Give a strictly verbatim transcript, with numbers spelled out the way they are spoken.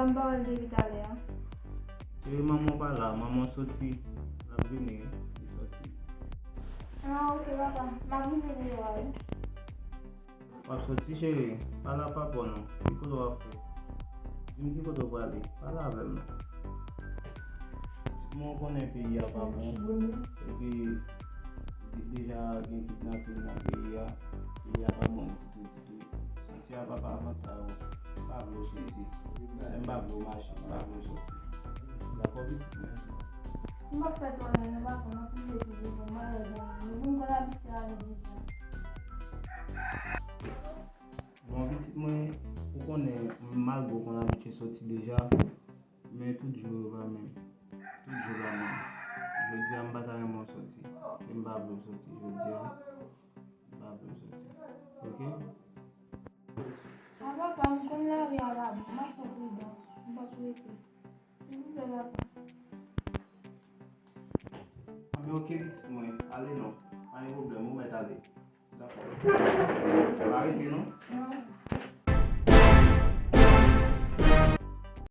M pa wè l depi talè a. Cheri, manman w pa la, manman w soti, l ap vini, li soti. Ah, ok, papa, m ap vini pou yo a, wi. W ap soti, cheri? Pale ak papa w non. Ki kote w ap fè? Di m ki kote w prale. Pale avè m non. Pitit mwen, ou konnen peyi a pa bon. Epi, de- deja gen kidnapin nan peyi a. Peyi a pa bon ditou, ditou. Soti a pa pa avantay ou. M pa vle w soti. M pa vle w mache. M pa vle w soti. Dakò, pitit mwen? M p ap fè twò lwen non, papa, m ap priye pou ou, m malèz anpil. Ou konn konn abitye ale deja. Bon, pitit mwen, ou konnen, malgre w konn abitye soti deja, men tout jou yo pa menm. Tout jou pa menm. Jodi a, m pa ta renmen w soti. E m pa vle w soti jodi a. M pa vle w soti. Ok? A papa, m konn lari a pa bon, m ap fè pridan. M p ap rete. Silvouplè, papa. Anben, ok, pitit mwen. Ale non. Pa gen pwoblèm, ou mèt ale. Dakò. Pa rete non. Non.